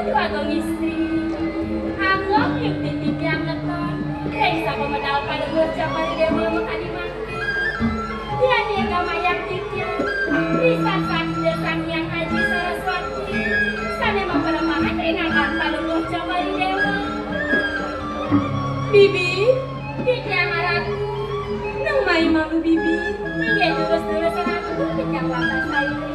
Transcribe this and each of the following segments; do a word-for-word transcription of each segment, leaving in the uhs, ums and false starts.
Agung Istri, anggok yukti titiang ngeton, ring sapamedal Palungguh Cokor I Déwa makadi mangkin. Yan iraga mayah titiang, risasak Ida Sang Hyang Aji Saraswati, sané maparemahan ring anggan Palungguh Cokor I Déwa. Bibi, titiang Ratu, nang mai malu Bibi. Inggih, durus-durus Ratu, titiang wantah sairing.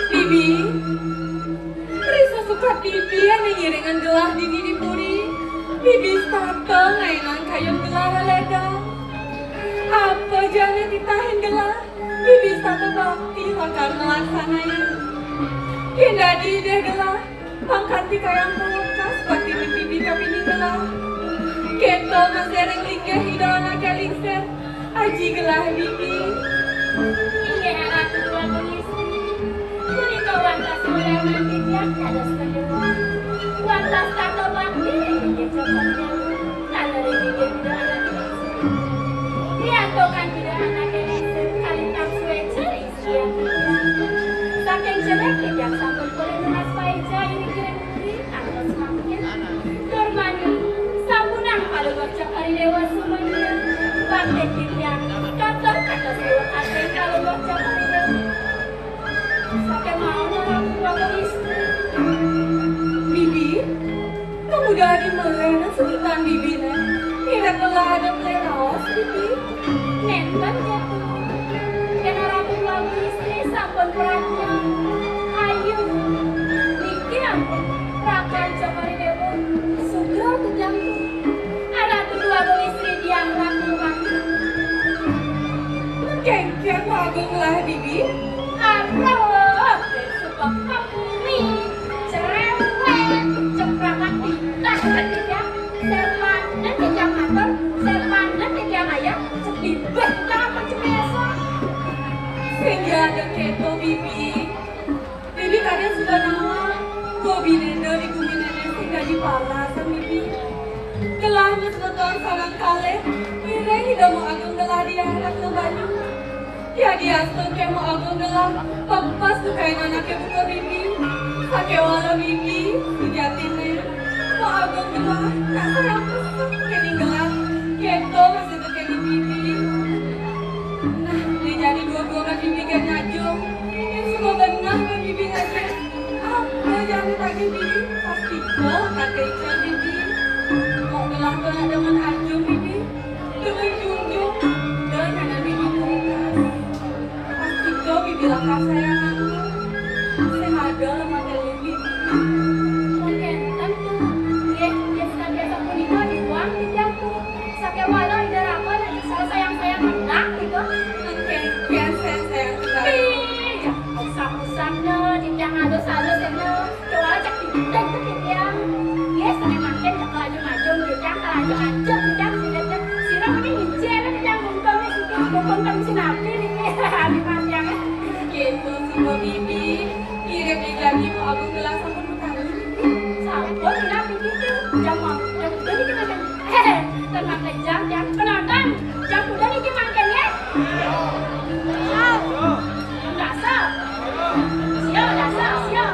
Bibi, risa sukat Bibi ané ngiringang gelah dini di puri. Bibi setata ngainan kayun gelah leledang. Apa ja ané titahin gelah, Bibi setata bakti lakar nglaksanayang. Yén dadi idih gelah, pang kanti kayang pawekas baktiné Bibi ka bini gelah. Kéto masih ring linggih Ida Anaké Lingsir, aji gelah Bibi. Inggih Ratu Agung Istri, punika wantah sumurayman titiang dados kedua. Wantah setata bakti ring linggih Cokor I Déwa, taler ring linggih Ida Anaké Lingsir. Riantukan Ida Anaké Lingsir kalintang suéca ring Saking jelek titiang sampun polih nunas paica iring-iring puri kantos mangkin. Tur mani, sampunang Palungguh Cokor I Déwa sumanian. Baktin titiang katon kantos déwa kasih Palungguh Cokor I Déwa. Sakémaon Ratu Agung Istri. Bibi, kamu dadi melih nah sukitan Bibi né. Ida telah ada pelih raos, Bibi. Nénten, Ratu. Yén Ratu Agung Istri sampun pradnya, ayu, niki ampun rakan Cokor I Déwa, sugra titiang. Ratu Agung Istri diah Ratu Agung. Kénkén Agung gelah, Bibi? Aduh, suka kami, cerewet, ceprakan titah, kan titiang. Sepanen titiang matur, sepanen titiang ayah, sebibeh titiang ampun cepesa. Sing ja ada kéto, Bibi. Bibi kadén suba nawang, dua binénda di guminé sing dadi palasan, Bibi. Gelah masemeton sareng kalih, ngiring Ida Embok Agung gelah diah Ratna Banyu. Yadiastun ké Embok Agung gelah pepes kakayan anaké buka Bibi. Sakéwala Bibi, sujatiné Embok Agung gelah nak sayang pesep kéning gelah. Kéto masih kéning Bibi. Nah, né jani dua-dua Bibi gén ngajum. Yén suba genah Bibi ngajum. Apa ja ané tagih Bibi, pastika kata ical Bibi. Embok gelah to nak demen ajum Bibi. Demen junjung, da nyanan Bibi tungkas. Pastika Bibi lakar sayang aku. Sing ada lemah telung Bibi. Mungkin tentu. Nggih, biasa-biasa punika dibuang di jaku. Sakéwala Ida Rama nek kesel sayang-sayang menang gitu. Oke, biar sayang-sayang kembali. Ih, jangan usah-usah no, jangan halus-halus ya no. Coba cek di bidang tuh ya. Yes, tapi makin cek laju-laju gitu, laju-laju gitu. Sira mending nyincir aja yang bungkam sih, bungkam sinapi nih. Habis mati ya kan. Gitu sih, Mbok Bibi. Irit jadi mau aku gelas sampun utari. Sampun, kenapa gitu? Jam mau, jam udah nih kita jam. Hehe, tenang aja, jam penonton. Jam udah nih kita makan ya. Siap. Dasar. Siap, dasar, siap.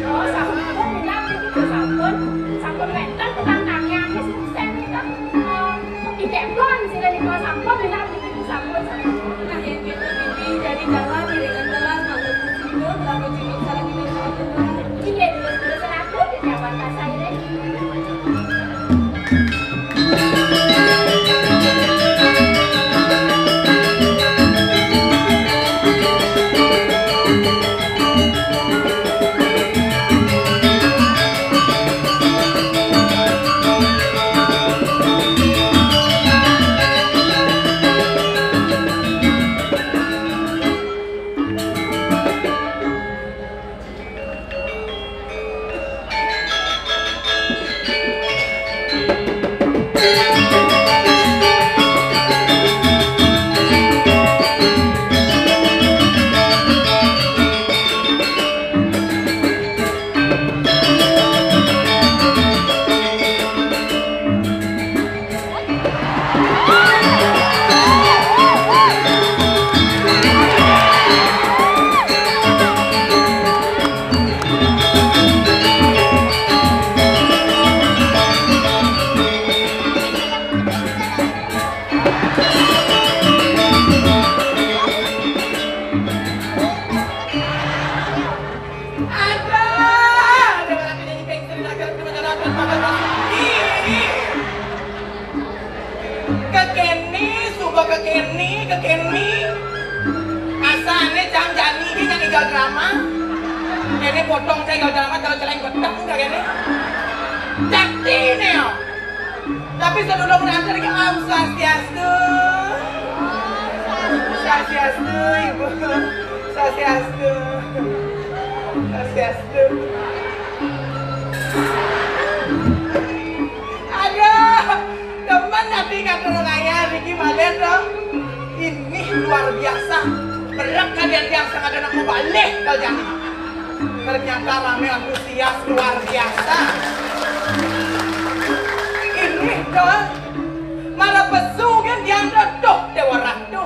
Oh, sampun, kenapa gitu? Sampun, sampun wénten penantangnya. Ini sukses kita. Eh, di teflon, sih, dari sampun, kenapa gitu? Sampun, sampun. Nah, yang gitu, Bibi, jadi jalan, iringan jalan, matur puji, berapa cukup salah kita salah kita. Iya, dulu, dulu, seratus, di Jakarta, saya. Ih, kekéné, suba kekéné, kekéné. Asané cang jani gé nyang égal drama. Kéné potong cang égal drama, kalau celeng betek enggak kéné. Cakti né, yo. Tapi sadurung nganter ké Om Swastiastu. Swastiastu, Ibu. Swastiastu. Swastiastu. Aduh, demen ati katur ngayah niki malih to. Inih luar biasa. Berek kadén tiang sing ada nak mabalih ka jani. Ternyata ramé antusias luar biasa. Inih to. Mara pesu kan tiang to, Déwa Ratu.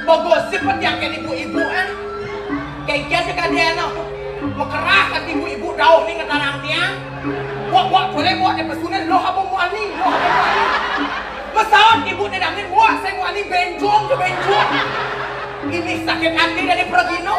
Bagosip tiang kén ibu-ibu, ah. Kéngkén kadén, ah. Makerah kan ibu-ibu dauh né ngetarang tiang. Wak, wak, boleh, wak, dé pesuné, loh apa muani, loh apa muani. Masaut ibu né dangin, wak, saya muani bénjong, bénjong. Inih sakit ati dadi pragina.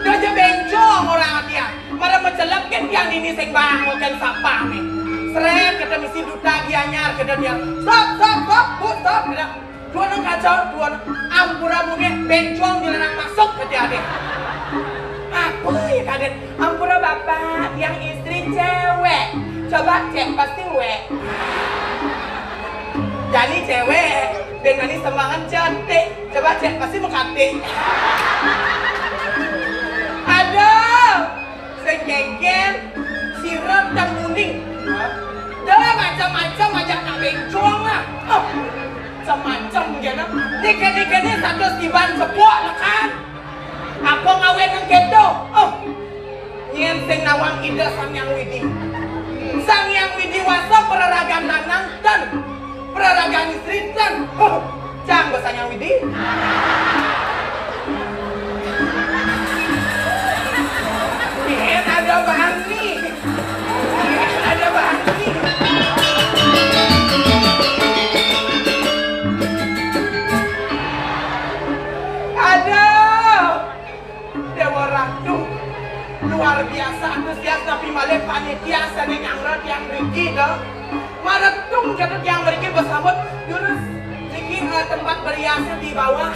Dah ja bénjong orang tiang. Mara macelep kan tiang dini sing bang, kan sapa né. Srét, kata misi duta Gianyar, kata tiang. Stop, stop, stop, bu, stop, kata. Duan kacau, duan ampura mungkin bénjong dilarang masuk, kata adé. Apa ya, kadén? Ampura Bapak, tiang istri cewek. Coba cek, pasti wek. Jani cewek, dengan ini sembangan cantik. Coba cek, pasti mekatik. Aduh, sing kéngkén, sirep dan kuning. Dah macam-macam ajak nak bénjong lah. Oh, macam-macam gana. Dikit-dikit né satu tiban sepok lah kan. Apa ngawé nang kéto? Oh, nyén sing nawang Ida Sang Hyang Widi. Sang Hyang Widi wasa praragan lanang ten, praragan istri ten. Huh, cang ba Sang Hyang Widi. Nyén ada bani. Nyén ada bani. Aduh. Déwa Ratu, luar biasa antusias napi malih panitia sané nyanggra tiang mriki, to. Maretung kata tiang mriki besamut, durus niki, eh, tempat beriasnya di bawah.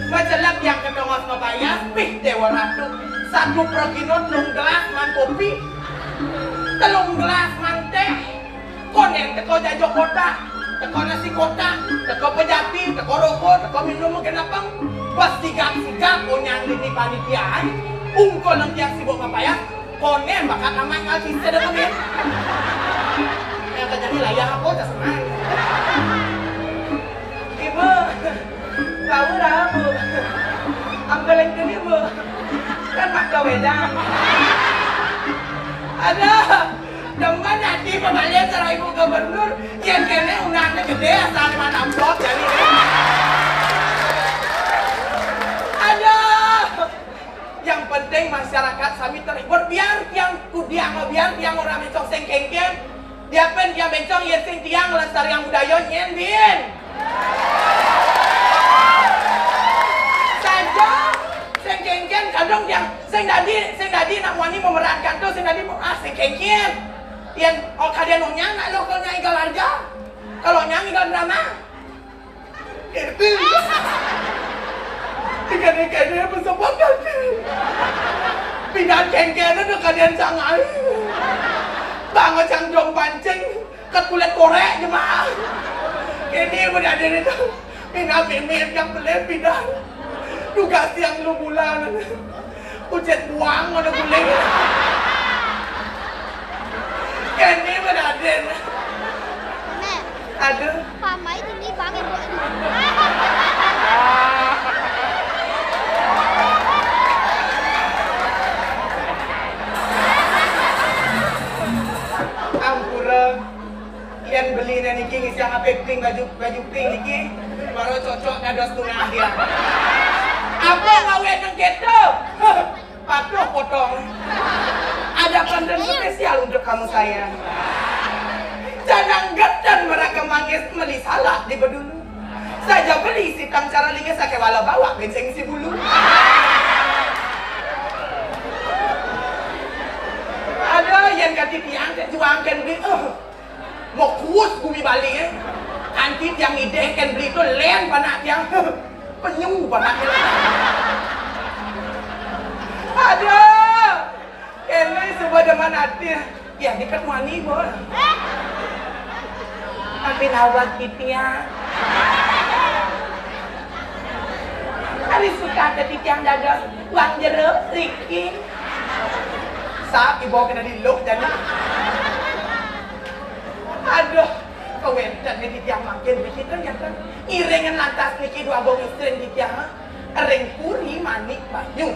Macelep tiang ka tongos mapayas, pih Déwa Ratu, satu pragina telung gelas man kopi, telung gelas man téh. Konén teka jaja kotak, teka nasi kotak, teka pejati, teka rokok, teka minum genepeng. Bas sigap-sigap onyang dini panitia ai. Ungkul nang tiang sibuk mapayas, konén bakat amat ngal sisa dengan dia. Yang terjadi layah apa, tak senang. Ibu, tahu dah, Bu. Ambil yang ini, Bu. Kan mak kau wedang. Ada. Demen ati pemalian sareng Ibu Gubernur, yén kéné undangné gedé asal man amplop jani. Aduh. Yang penting masyarakat sami terhibur, biar tiang kudiang, biar tiang ora bénjong sing kéngkén. Diapin tiang bénjong yén sing tiang nglestariang budaya nyén, Bin. Saja sing kéngkén kadung tiang sing dadi, sing dadi nak muani memerankan to, sing dadi ah sing kéngkén. Yén oh kadén onyang nak lo kalau nyai galarja. Kalau nyai galarja. Kéné. Kéné-kéné apa sebab tadi? Pindah kéngkén ada kadén sangai. Bang cang dong pancing. Kat kulit korék jemaah. Kéné udah ada itu. Pindah mimit yang beli pindah. Tugas yang lu bulan. Ujet buang mana guling. Kéné udah ada. Aduh. Pamai dini bang ibu. Ampura. Yén beliné niki ngisiang apa pink baju, baju pink niki, baru cocok dados tungah dia. Apa ngawé nang kéto? Patuh potong. Ada pantun spesial untuk kamu sayang. Janang gedén meraka manggis meli salak di bedulu. Saja beli sitang cara lingis sakéwala bawa béncéng si bulu. Ada Kén kati tiang, cék juang kén beli, eh. Mokus gumi Bali, eh. Kanti tiang ngidih kén beli to lén panak tiang. Penyu panak. Aduh. Kéné suba demen ati. Ya, dikét mani, Bos. Tapi nawat titiang. Ari suka titiang dagang uang jero, Riki. Sap ibu kena diluk jani. Aduh, kawéntenan titiang mangkin Riki ternyata ngiringan lantas niki dua agung istrin titiang. Ring puri manik banyu.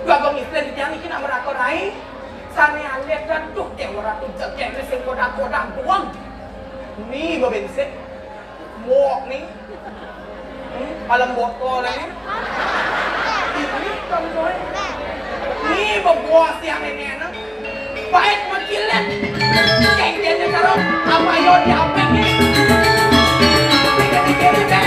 Dua agung istrin titiang niki nak merakor ai. Sané alit dan duh Déwa Ratu jegég sing kodak-kodak doang. Ni bebensin. Mok ni. Hmm, palem botol ni. Ini kan boy. Ni bebos yang ini, nah. Bait makilet. Cengkehnya taruh apa yo di apa ni? Pikir-pikir deh.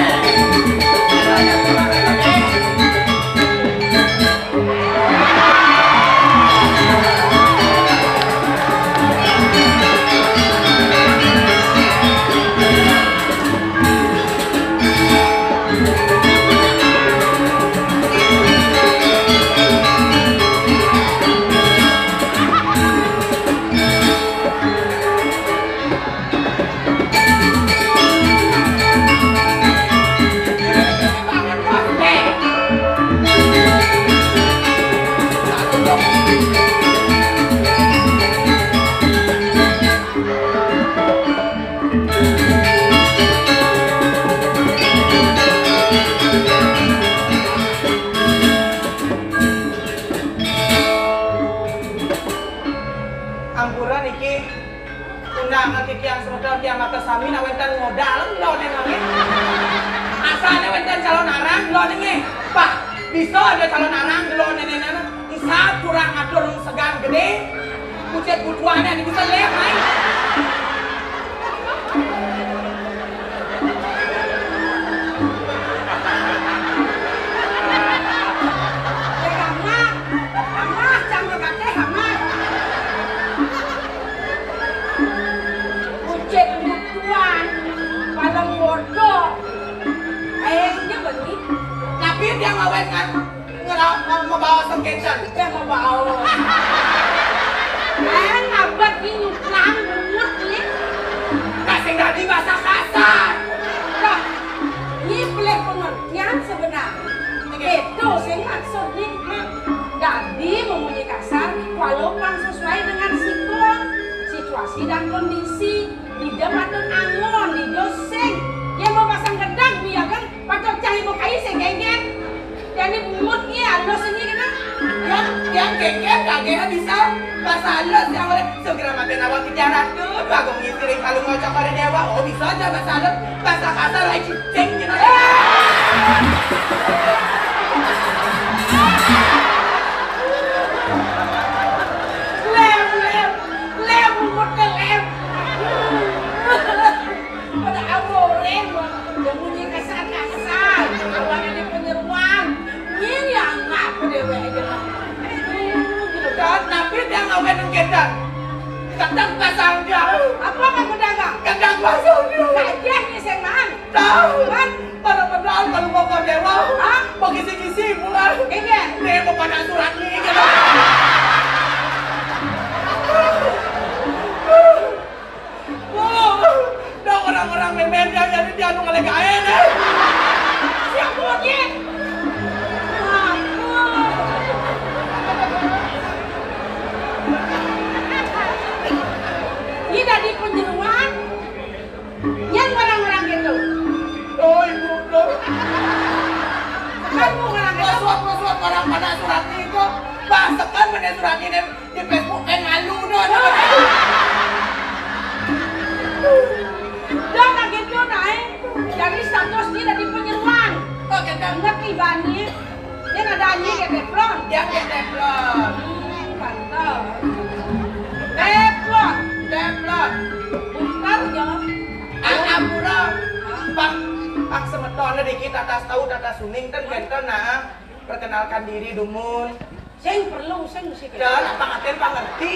Ampura niki, undang titiang semeton tiang maka sami nak wénten modal lo ning nanging. Asal nak wénten calon arang lo ning. Pak, bisa ada calon arang lo ning. Isap kurang atur segan gedé. Kucit butuhane ning bisa lem ai. Amah, amah, jangan pakai amah. Kucit butuhan, palang bodoh. Akhirnya beli. Tapi dia ngawet kan ngerau mau bawa sengkecan. Dia mau bawa. Eh, ngabet ni nyuklang bungut ni. Kasih tadi bahasa kasar. Dah, ni pelih pengertian sebenar. Itu sing maksud ni. Dadi memunyi kasar, walau pang sesuai dengan sikon, situasi dan kondisi. Ida patut angon, ida sing. Yén mau pasang gedeg, biarkan patut cari mukai sing genggen. Jadi bungut ni halus ini kena. Yang, yang genggen kagak bisa bahasa halus yang oleh segera matiin awak kita ratu, bagung istri kalau ngocok pada dewa, oh bisa aja bahasa halus. Bahasa kasar, ai cicing gitu. Lem, lem, lem, bungut lem. Pada aborén, yang bunyi kasar-kasar. Awalnya di penyeruan. Ini yang ngaku dewek aja lah. Aduh, gitu. Dan tapi dia ngawin kita. Kadang pasang dia. Apa kamu dagang? Kadang pasang dia. Gajah ni seman. Tahu kan? Para pedal kalau mau ke dewa. Hah? Pakai sisi bukan? Iya. Nih, mau pada surat nih, gitu. Oh, dah orang-orang memen dia jadi dia anu ngeleg air deh. Siap mulutnya. Ini dari penjeruan. Yang orang-orang gitu. Oh, ibu, no. Kan mau orang gitu. Suap, suap, orang pada surat itu. Bahasakan mana surat ini di Facebook, eh, malu, no. Dah, dah gitu, nah, eh. Jadi status dia dari penyeruan. Oh, gitu. Ngerti, Bani? Dia ada anjing ya, teflon? Dia kayak teflon. Hmm, pantes. Teflon. Teflon. Bentar, ya. Anak pura. Pang, pang semeton dikit, atas tahu, atas suning, ten, kenten, nah. Perkenalkan diri, dumun. Sing perlu, sing sih. Dah, apa ngaten, apa ngerti?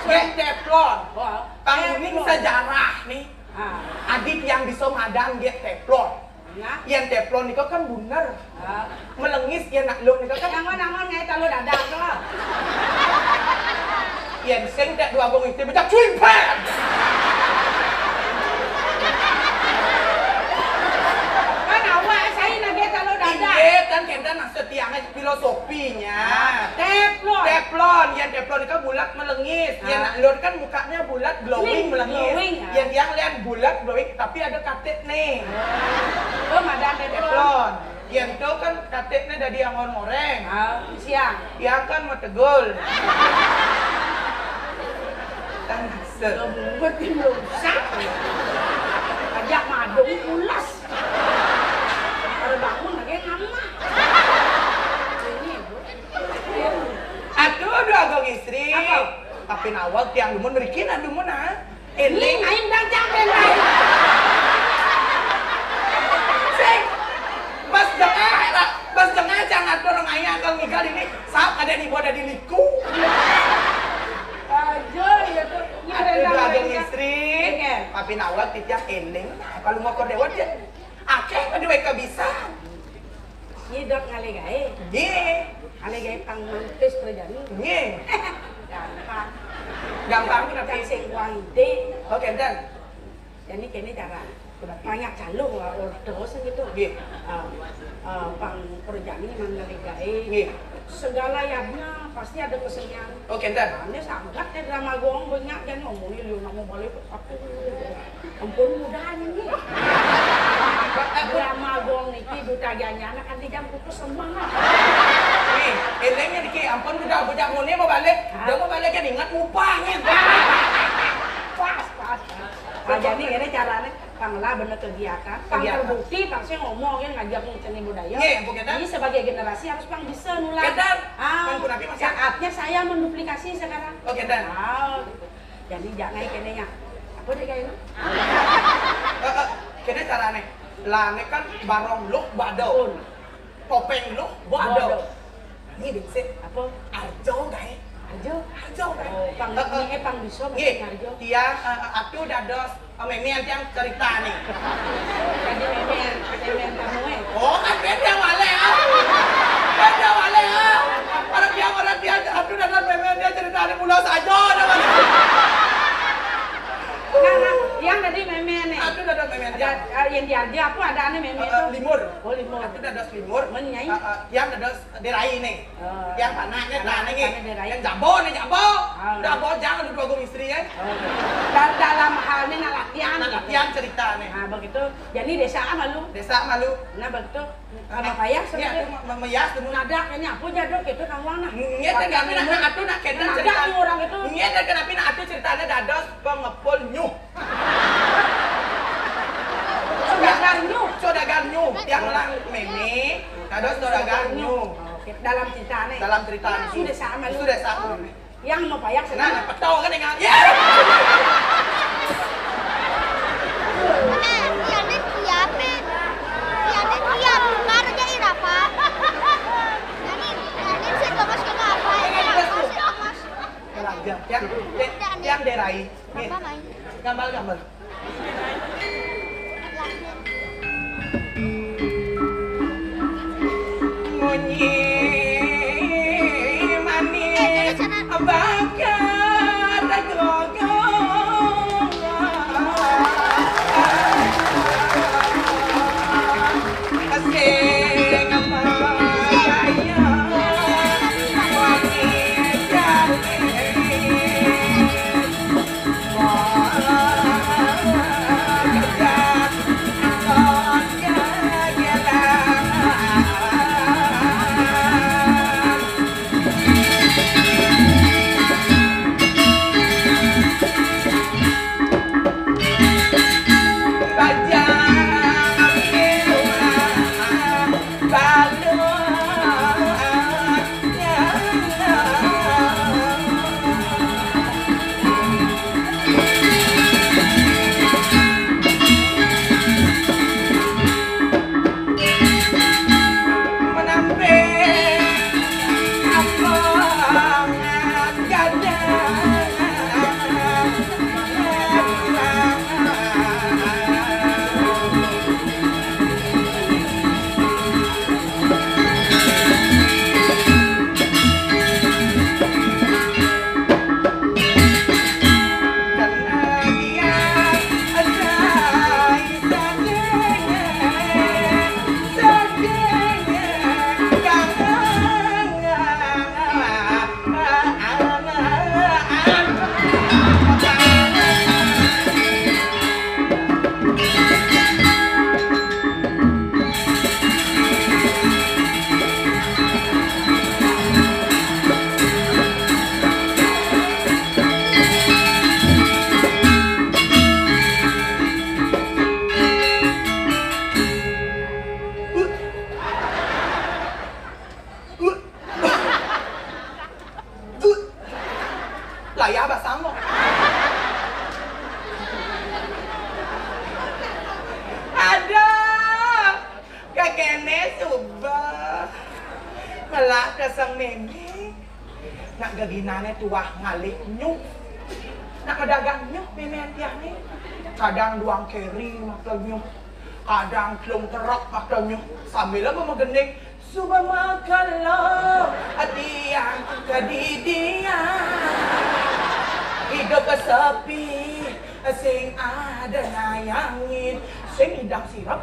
Gek teflon. Wah, tang uning teflon. Sejarah nih. Ah. Adi tiang bisa madan gek teflon. Nah. Yén teflon nika kan bunder. Ah. Melengis yén nak lon nika kan. Angon-angon ngai talu dadak to. Yén sing tek dua gong itu becak cuimpet. Kan awak saya nagih talu dadak. Inggih, kan kénten maksud tiangé filosofinya. Ah, teflon. Teflon, yén teflon nika bulat melengis. Yén nak lon kan mukanya bulat glowing melengis. Glowing, ah. Yén tiang lian bulat glowing tapi ada katik nih. Oh, madan teflon. Teflon. Yén to kan katikné dadi angon ngoréng. Ah, siang. Tiang kan mategul. Kan maksud. Lo bungut di melusak. Ajak madung pulas. Ada bangun lagi nama. Ini, Bu. Atuh, Dua Agung Istri. Apa? Tapi nawag tiang dumun mriki nah dumun ah. Éling. Ning, aing dang cang ben lain. Sing. Pas jengah, pas jengah cang atur ngai angkel ngigal ini. Saap ada di buah dadi liku. Aja ya tuh. Ini Atuh, Dua Agung Istri. Oke. Tapi nawag titiang éling. Kalau mau kor dewat ya. Akéh pada wéka bisa. Nyidok ngalih gaé. Nggih. Ngalih gaé pang mantis kerjaan. Nggih. Gampang. Gampang tapi sing uang ide. Oh, kénten. Jadi kéné cara. Banyak calon lah, order gitu. Nggih. Ah, ah, pang kerjaan ini mang ngalih gaé. Nggih. Segala yadnya pasti ada kesenian. Oh, kénten. Ini sangat ya drama gong banyak jadi ngomongin lu nak mau balik aku. Ampun mudah ini. Drama gong niki duta janya anak anti jam putus semua. Nih, éling niki ampun mudah bujak muni mau balik. Hah? Dia mau balik kan ingat mupahnya. Pas, pas. Nah, jadi ini caranya pang lah bener kegiatan, pang terbukti, pang sih ngomongin ngajak seni budaya. Nggih, Bu Kénten. Ini sebagai generasi harus pang bisa nular. Kénten. Ah, pang kunapi, Mas? Saatnya saya menduplikasi sekarang. Oh, kénten. Ah, gitu. Jadi jangan kene ya. Apa dia kayaknya? Eh, eh, kene carane. Lah, ini kan barong luh bado. Topeng luh bado. Bado. Ini dingsik. Apa? Arjo gaé. Arjo? Arjo gaé. Oh, pang ini, eh, pang bisa, nggih, Arjo. Tiang, eh, eh, atuh dados, eh, mémé tiang cerita nih. Jadi mémé, mémé kamu, eh? Oh, kan beda malih, ah. Beda malih, ah. Orang tiang, orang tiang, atuh dados mémé tiang cerita nih mula saja, dah, Mas. Nah, nah, tiang tadi mémé nih. Atuh dados mémé tiang. Ada, eh, yang di Arjo apa ada nih mémé itu? Eh, eh, limur. Oh, limur. Atuh dados limur. Men, Nyai? Eh, eh, tiang dados Dérai nih. Oh. Yang mana nih, anak, tanah nih. Tanah Dérai. Yang jabo nih, jabo. Ah. Jabo jangan dua gong istri ya. Oh. Da-, dalam hal ini nak latihan. Nak latihan cerita nih. Nah, begitu. Jadi desa malu. Desa malu. Nah, begitu. Kalau payah, iya, sebenarnya. Itu me-, me-, meyas dulu. Nada kayaknya apa jadul gitu, kawan, nah. Iya, tapi nak atuh nak kénten cerita. Ada orang itu. Iya, tapi nak atuh ceritanya dados pengepul nyuh. Saudagar nyuh. Saudagar nyuh. Tiang lah mémé, dados saudagar nyuh. Oke, dalam cerita nih. Dalam cerita nih. Sudah sama lu. Sudah sama. Yang mau payah senang. Nah, peto kan tinggal. Ya. Tiang nih tiap, men. Tiang nih tiap. Baru jadi apa? Ini, ini sih, Thomas, kita apa? Ini, Thomas, Thomas. Tiang, tiang, tiang Dérai. Nggih. Gambar, gambar. Munyi manis bakat gogo. Sing percaya wanita. Mémé, nak geginané tuah ngalih nyuh. Nak ngedagang nyuh mémé tiang né. Kadang duang keri maké nyuh. Kadang telung truk maké nyuh. Sambilé mamegening, suba makan lo, tiang kedidian. Hidup sepi, sing ada nayangin, sing ngidang sirep.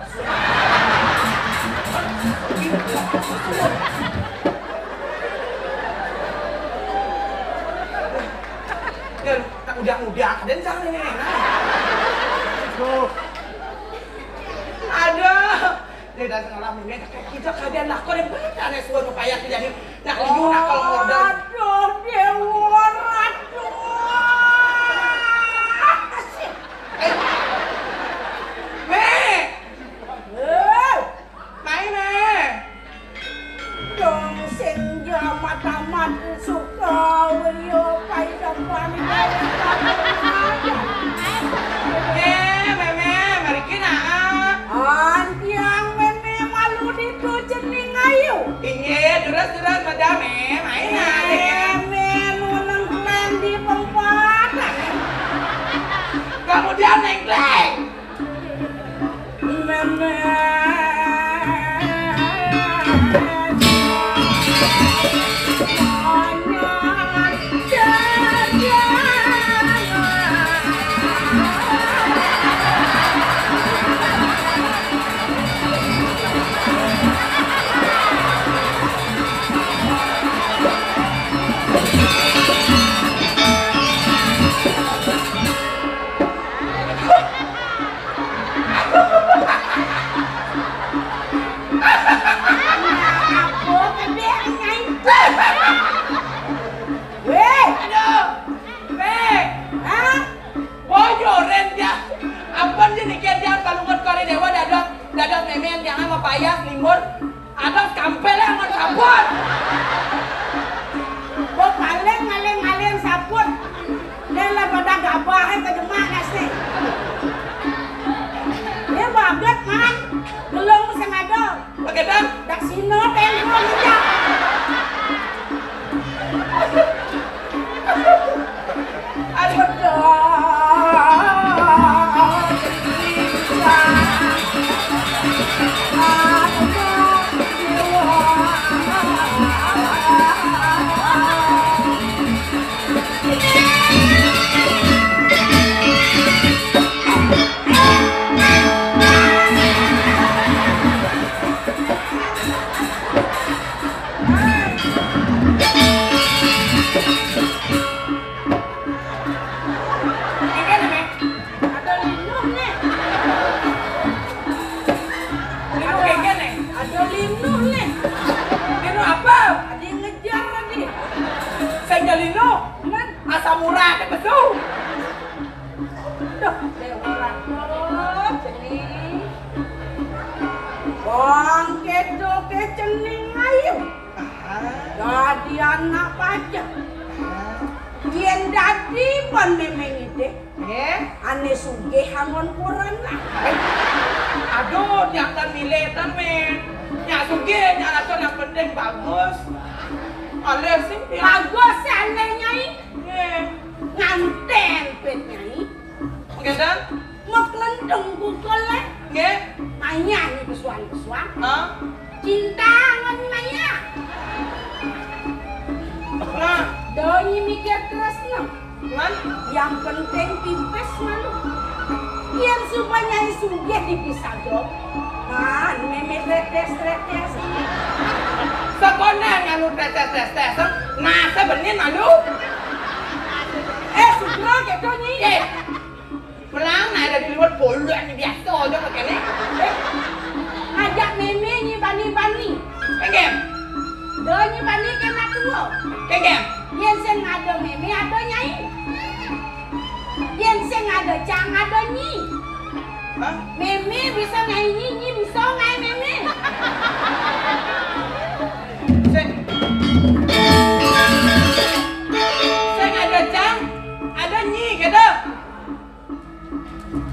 Ya, tak udah-udah, kadén jangan ini. Tuh. Aduh. Dia datang lah, mémé, kayak kita kadén lah, kok ada banyak aneh suara payah terjadi. Nak liu, nak kalau order. Aduh, Déwa, aduh. Eh, Mé. Eh. Mai, Mé. Dong sing jamat amat suka wéya pai depan. Eh, Mémé, mriki naé. An tiang Mémé malu ditu cening ayu. Inggih, terus, terus, Madam, eh, main aja. Mémé nuneng klen di pempatan. Kemudian nengkleng. Wéh! Aduh! Wéh! Hah? Bojoren dia. Ampun, dia niki dia kalungan kali Déwa, dados, dados Mémé yang jangan mapayas limbur. Ados kampel ya, amun sabun. Bo paling ngalih-ngalih sabun. Yen lah pada gabahé ka jemak nasi. Dia baget, Man. Gelung sing ada. Pakai dah. Dak sino tengkol ijak. Aduh. Ada linuh nih. Linuh kengken nih. Ada linuh nih. Linuh apa? Ada yang ngejar lagi. Saya linuh. Cuman asam urat apa tuh? Duh, Déwa Ratu, cening. Wong kéto ké cening ayu. Dadi anak pajak. Yén dadi pon Mémé ngidih, eh? Ané sugih anggon kurenan. Aduh, nyak tan milih tan, Mé. Nyak sugih, nyak rasa yang penting bagus. Alih sih, ya. Bagus, alih, Nyai. Nggih. Ngantén pit, Nyai. Ngéten? Meklendeng kukulé. Nggih. Maya ni pesuan-pesuan. Hah? Cinta ngon maya. Nah. Donyi mikir terus no. Ngon? Yang penting pipis malu. Yén supaya Nyai sugih dipisah dong. Nah, Mémé tretes-tretes. Sekolah nganu tretes-tretes. Nah, sebenin malu. Eh, sugra gitu, Nyi. Eh. Melang, nah, ada di luar boleh, ini biasa aja pakai nih. Eh, ngajak Mémé nyi bani-bani. Pengen. Dah nyi bani kena tua. Pengen. Yén sing ada Mémé, ada Nyai. Yén sing ada Cang, ada Nyi. Hah? Mémé bisa Nyai Nyi, Nyi bisa Nyai Mémé. Sing. Sing ada Cang, ada Nyi, gitu.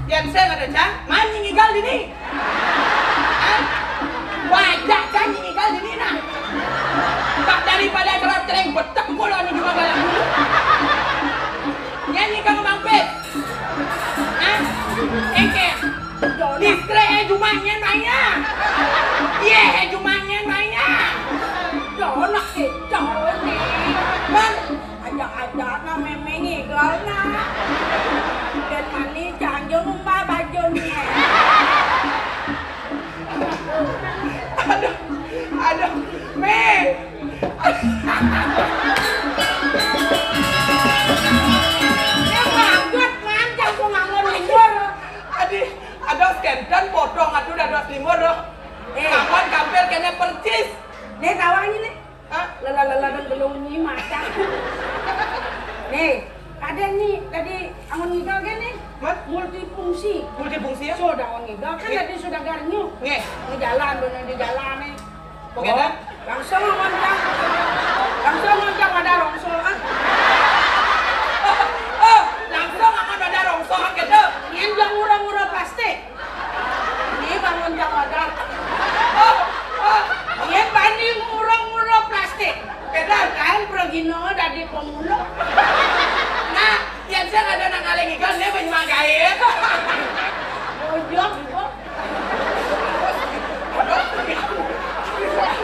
Yén sing ada Cang, man ngigal dini. Hah? Wajah Cang ngigal dini nah. Tak daripada Nyen maya. Yé, cuma nyen maya. Donak sih, donak. Man, ajak-ajak na mémé ngigel na. Dan mani canjung umbal bajun. Aduh, aduh, Mé. Ya, banget, Man, canjung angon mundur. Adi, ados kénten potong atuh dados limur, doh. Eh. Kapan kampil kéné percis. Nih, tawa ini, nih. Hah? Lela-lela dan belum nyi maca. Nih, ada nih, tadi angon ngigel gé nih. Mat? Multifungsi. Multifungsi ya? Sudah angon ngigel, kan tadi sudah garnyu. Nggih. Ngejalan, bener di jalan nih. Oké, dah. Langsung ngoncang. Langsung ngoncang ada rongsok, ah. Oh, oh, langsung akan ada rongsok, gitu. Nyén jang ngura-ngura plastik. Ini bangun jang wadah. Oh, oh. Nyén bani ngura-ngura plastik. Beda. Kain pergino dadi pemulung. Nah, yang saya ada nang alé ngigel, dia banyak gaé. Ojok, kok.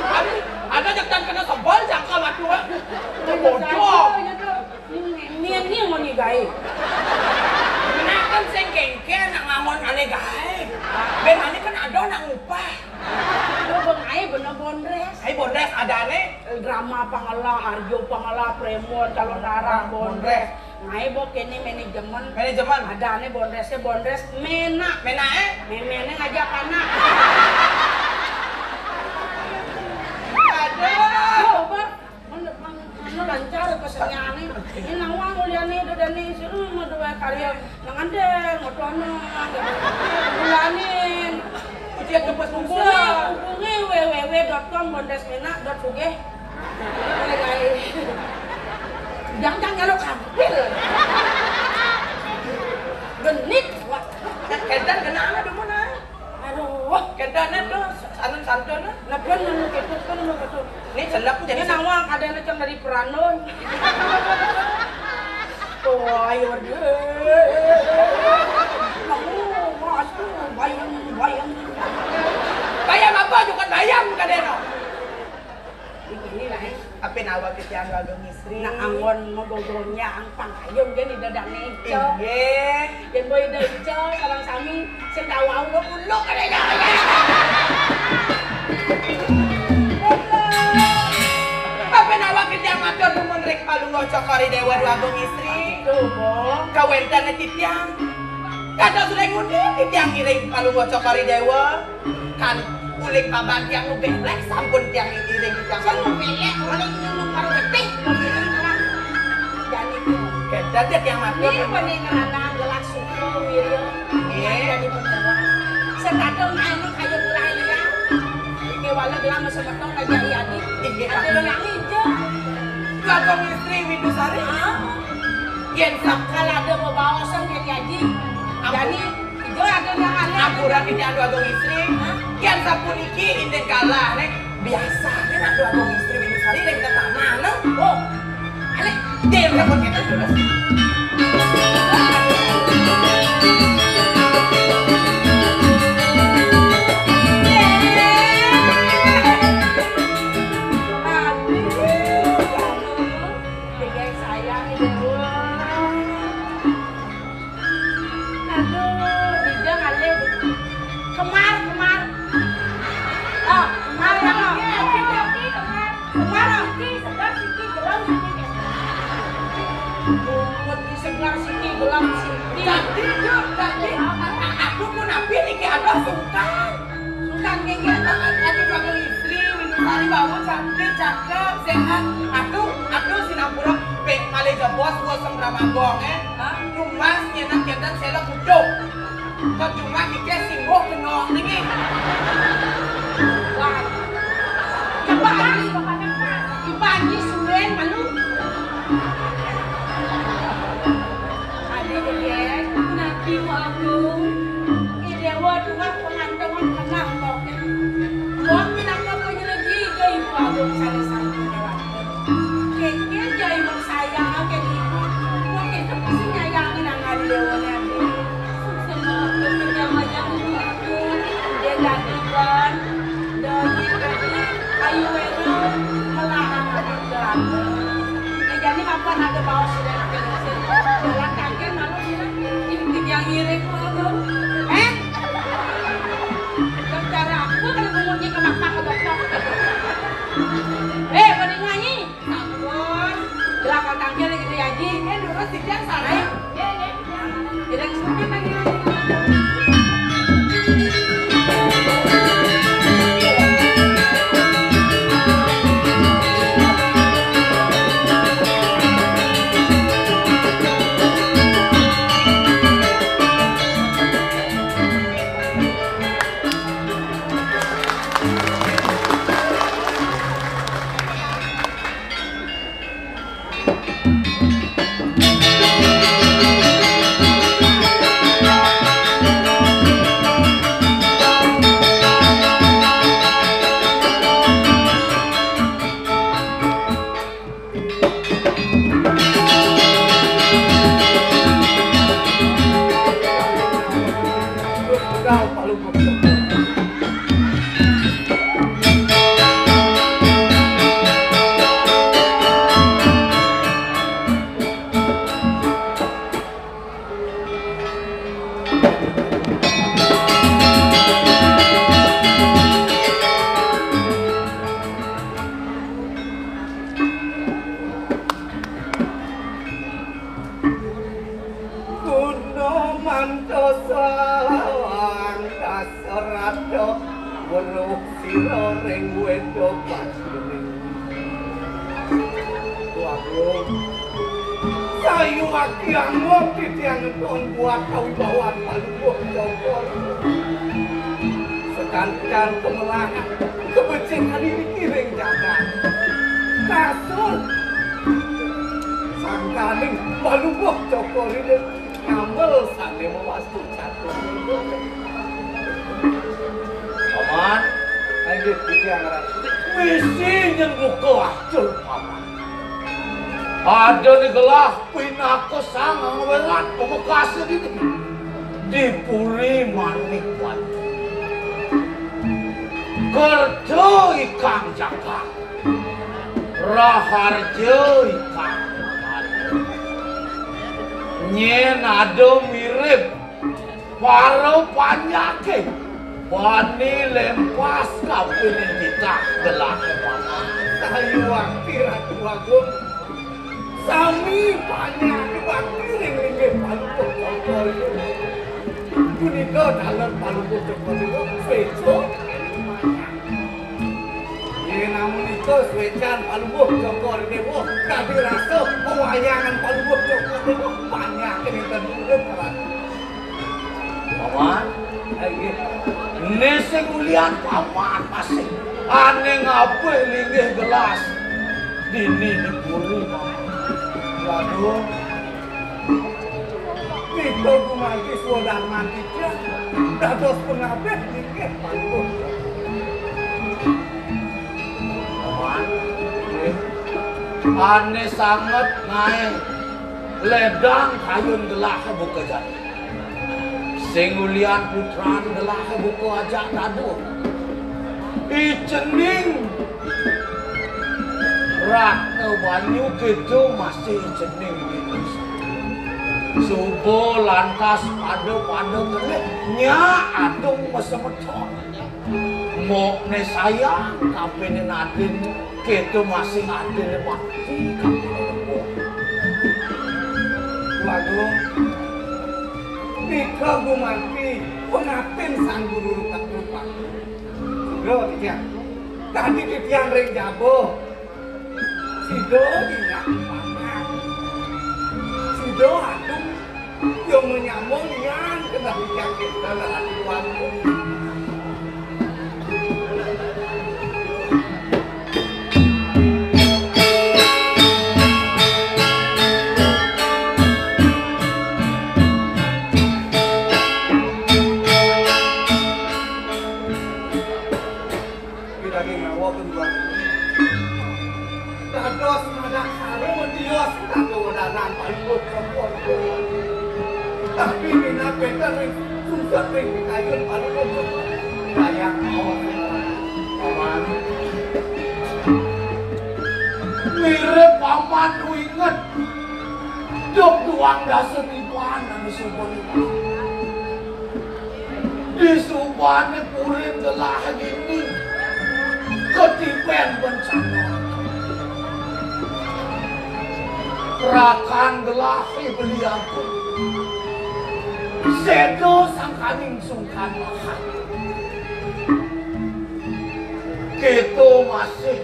Ada, ada jak tan kena sebel jangka matu. Bodoh. Ini, ini mau nih gaé. Nah, kan sing kéngkén nak ngangon alé gaé. Ben ané kan ada nak ngupah. Lo bang aé bener bondrés. Aé bondrés adané. Drama pangala, Arjo pangala, Prémon, calon darah, bondrés. Ngaé bok kéné manajemen. Manajemen. Adané bondrésé bondrés ména. Ména, eh? Méméné ngajak anak. Aduh. Bang, mana lancar pesennya nih. Ini nawang muliané udah dani sih, hmm, udah karya nang ada, motono, bulanin. Ujian kempes bungkus. Hubungi www.com bondrésména.sugih. Jangan, jangan kalau kampil. Genit, wah. Kénten kenapa dulu, Nay? Aduh, wah, kénten tuh, santun-santun. Nah, bener, gitu, bener, gitu. Ini celep jadi nawang, ada yang dari Perandon. Oh, ayo deh. Kamu, Mas, tuh, bayang, bayang. Bayang apa? Bukan bayang, bukan deno. Ini lah, eh. Apa nawa kita anu Agung Istri? Nah, anggon magogonyang pangayun gén di dadané Ica. Inggih. Yén boy Ida Ica, sareng sami sing tau-tau lo uluk ada ya. Apa nawa kita matur nuwun ring Palungguh Cokor I Déwa Agung Istri? Tuh, Bong. Kawéntenan titiang. Kados ring ngendi titiang ngiring Palungguh Cokor I Déwa? Kan uling paban tiang nu bélék sampun tiang iring tiang. Sing nu bélék, uling nu karo getih, nu bélék. Jani. Kénten tiang matur. Ini paning ngrana gelah suku wirya. Nggih. Jani penterang. Setadung anak ayo mulai liya. Kéwala gelah semeton aja iya di. Inggih, ada Matur. Yang ijo. Agung Istri Windusari. Ah. Yén sakala ada bebaosan jadi aji. Ampun. Jani Ijo ada nang aneh. Ampura titiang Agung Istri. Hah? Yén sapuniki indik galah, Nék. Biasané nak Agung Istri Windusari ning kita tanah, no. Oh. Alé, dia udah pun kita terus. Aduh, aduh. Tiga sayang, Ibu. Aduh, Ida ngalih. Kemar, kemar. Oh, kemar ya, oh. Kemar, oh. Siki segar, siki gelem, siki. Bungut ki segar, siki gelem, siki. Cantik, Cuk, cantik. Aku pun napi niki, aduh, sungkan. Sungkan, nggih, nggih. Aduh, Agung Istri, Windusari, wau cantik, cakep, sehat. Aduh, aduh, sinampura, pek malih jebos, bos, sing drama gong, eh. Hah? Numbas nyenak kénten séla kucuk. Kok cuma kike simbuh bengong niki. Wah. Coba lagi. Ibu Haji suwen malu. Ada deh, nanti mau aku. Idewa tuh pengantongan kenal kok. Wong minangka panyelegi ke Ibu Agung salah satu. Kéngkén ja iwak sayang kén ibu. Wong itu pasti nyayangi nang ari déwané ati. Sukses banget kerja macam itu. Dia Kau Palungguh Cokor. Guna mantosa Dasarata weruh sira ring Weda Bajra. Waduh, sayuwakti angguk titiang ngeton buat kawibawan Palungguh Cokor. Sekancan kemelahan kebecikan niki ring jagat. Kasur sangkaning Palungguh Cokor ida ngambel sane mawastu catur. Paman, inggih titiang ngrasa misi nyen buka acul, Paman. Ada ni gelah pinaka sang angwerat pamekasa dini di Puri Manik Wati. Kerta ikang jagat, raharja ikang. Nyen ada mirib para panjake bani lempas kapining titah gelah. Sayuwakti Ratu Agung, sami panjake bakti ring linggih Palungguh Cokor. Punika taler Palungguh Cokor nika, sweca. Yen amunika swecan Palungguh Cokor Dewa, kadi rasa pawayangan Palungguh Cokor Dewa, panjake nenten urip, Ratu. Paman, inggih. Né sing ulian Paman masih ane ngabih linggih gelas dini di puri, Paman. Waduh. Kita gumanti swadarman titiang dados pangabih linggih Palungguh. Paman, inggih. Ane sanget ngae ledang kayun gelah buka jati. Sing ulian putran gelah buka ajak dadu. I cening Ratna Banyu keto masih i cening gitu. Suba lantas pada-pada kelih nyak adung masemeton. Mokne sayang, tapi ne nadin keto masih adin bakti, tapi ne lembut. Waduh, nika gumanti pangaptin Sang Guru Rupat-rupat. Lho, titiang. Tadi titiang ring jaba. Sida ingat paman. Sida aduh, yang menyambung lian kena titiang kita lagi waktu. Wi daging nyawa kedua. Dados madak sarung tios kanggo wedanan Palungguh Cokor. Tapi minat wénten ring sungsut ring pikayun Palungguh Cokor. Dayang awas. Paman. Mirip Paman nu inget. Duk duang dasa tiban anu suba liwat. Di subane purin gelah dini katiben bencana. Rakan gelah beli agung. Seda sangkaning sungkan mahat. Kita masih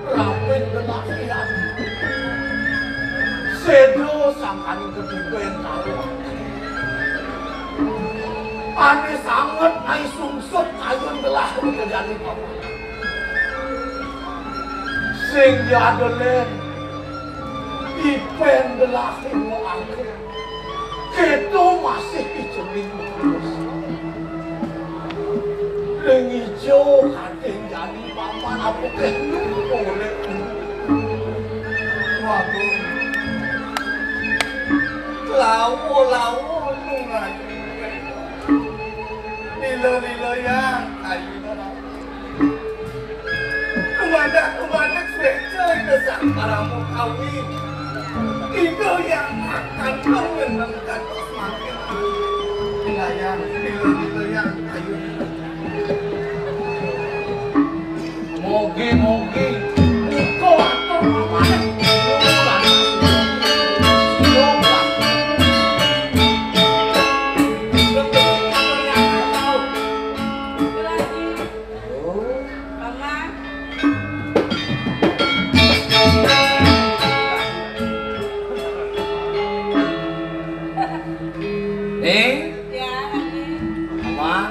rapin genah lian. Seda sangkaning katiben taun. Ane sanget ai sungsut kayun gelah makejani paman. Sing jadelen ipen gelah lima angkut. Keto masih icening terus. Ring ijo kating jani paman apa kenu urip. Waduh. Lawa-lawa nungai. Di Lila-lila yang ayu. Kumaha-kumaha suéca Ida Sang Parama Kawi. Ida yang makan ngeneng kantos mangkin. Lila yang, lila-lila yang ayu. Mogi-mogi. Iko atur mamané. Nih. Ya, Haji. Mama.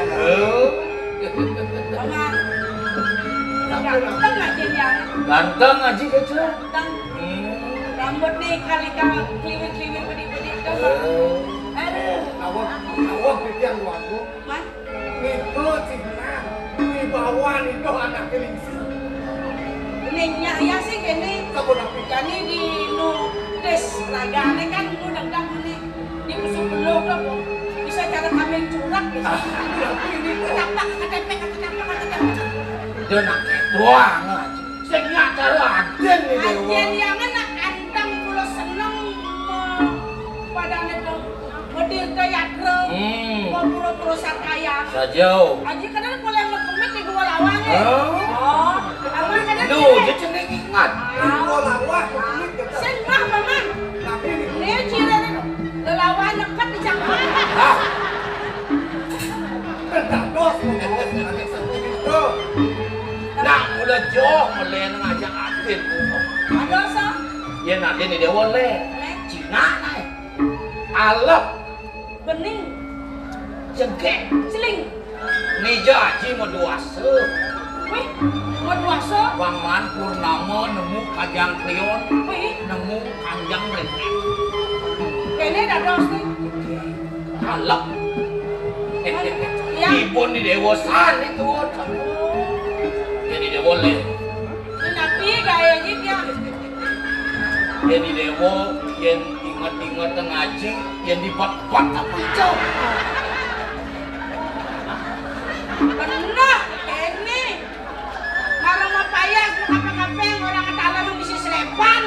Oh. Mama. Ganteng aja ya. Ganteng aja gitu. Ganteng. Hmm. Rambut nih kali-kali kliwir-kliwir bedik-bedik tuh. Oh. Aduh. Awak, awak pikiran waktu. Mas. Nika cihna wibawa nika anak lingsir. Ningnya ya sih kéné. Sapunapi? Jani di nu tis ragané kan nu dagdag né. Di musuh penuh tuh, Bu. Bisa cara kambing curag bisa. Ah, tapi ini tuh. Ketapak, ketepek, ketepek, ketepek. Udah nak doang aja. Sing nyak cara adén nih, Déwa. Adén yang enak, anteng kula seneng me-, padané to. Wedir ka yatra, hmm, mau pura-pura sarkaya. Saja. Aji kadang boleh mekemit di dua lawang, ya? Oh. Oh, abang kadang. Duh, dia cenderung ingat. Ah. Dua lawang, mekemit, gitu. Sing mah, Paman. Tapi ini. Ini ciri lelawan leket di cangkang. Ah. Dados, dados, adik satu itu. Nah, ulah joh, melen ngajak adit. Ada, sa? Ya, nanti nih, Déwa, lé. Lé. Cina, nah. Alep. Bening. Jegek. Celing. Nija aji maduasa. Wih, maduasa? Bang Man Purnama nemu kajang krion. Wih. Nemu kanjang rempet. Kéné dados nih. Alep. Ya. Ibun di Déwa san itu. Jadi Déwa lé. Ini napi gaya aja dia. Jadi Déwa, yén inget-inget ngaji, yén dibat-bat apa itu? Bener, ini. Kalau mau payah, mau kapeng-kapeng, orang ketawa lu misi selepan.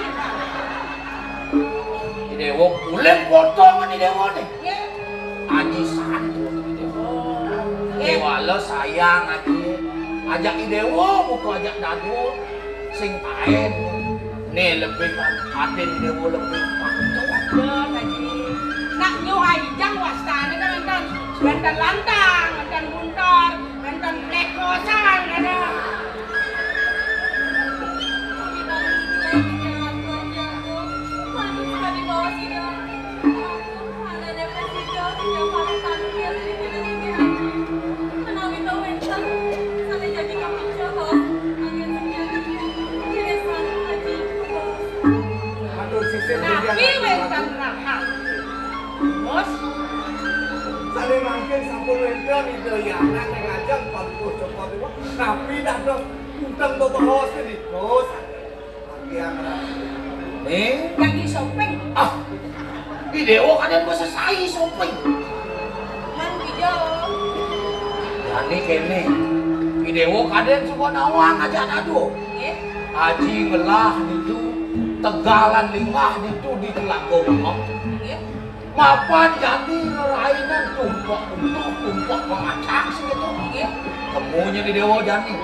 Di Déwa, ulin potongan di Déwa nih. Iya. Aji santu di Déwa. Iya. Déwa lo sayang aji. Ajak di Déwa, buku ajak dadu. Sing paén. Nih, lebih kan, adén Déwa lebih pantun. Bener, Haji. Nak nyuh aijang wastané kan énten, énten lantang, énten buntor, énten blekosan, ada. Aduh, sisir. Napi wénten rahat? Bos. Sané mangkin sampun wénten Ida Yana ning ajeng Pak Bos Joko Déwa. Napi dados unteng bebaos nika? Nih. Jagi soping. Ah, di Déwa kadén basa sai soping. Man pijo. Jani kéné. Di Déwa kadén suba nawang ajak dadu. Nggih. Aji ngelah ditu, tegalan linggah ditu di Telaga Bengong. Nggih. Mapan jani rerainan tumpek utuh, tumpek pemacang sing itu. Nggih. Temunya di Déwa jani.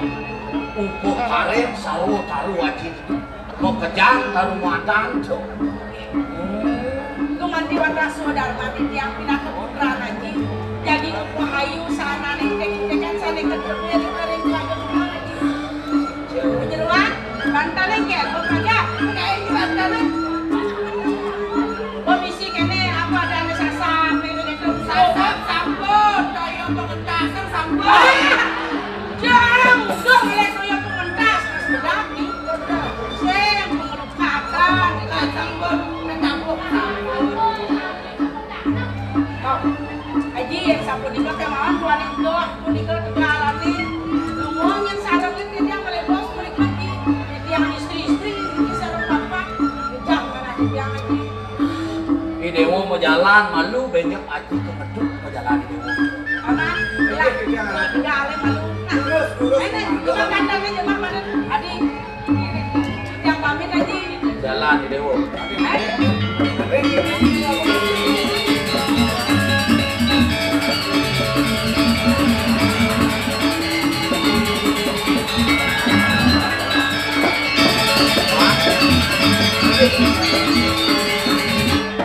Upuh karing sarwa taru aji. Makejang taru madan, Cuk. Hmm. Gumanti wadah swadarma titiang pinaka putra aji. Jagi upuh ayu sarana nengkek-nengkekan sané kedua dari keluarga kemana, Ji? Jeruan, bantalé nggih, apa aja? Kayak bantalé. Komisi kéné apa ada anu sasap, ini gitu. Sasap, sampun, toya pengentasan, sampun. Ah! Jang, udah mulai toya pengentas, Mas Bedaki. Sing pengelupakan, kita sampun, kita sampun, sampun. Aji, yén sapunika kémaon tuaning doh punika tegalané. Lunga nyén sarengin titiang malih bos punika, Ji. Titiang istri-istri niki sareng bapak. Ujang manah titiang, Aji. Di Déwa majalan malu, bénjang Aji kemeduk majalan di Déwa. Aman. Adi Dewa.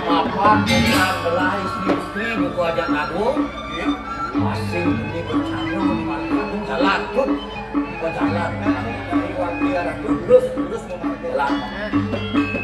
Mapan bukan belah istri-istri buku aja ngadung. Masing ini bencana, jalan, tuh. Jalan. Dari waktu ada tuh, terus, terus mau jalan.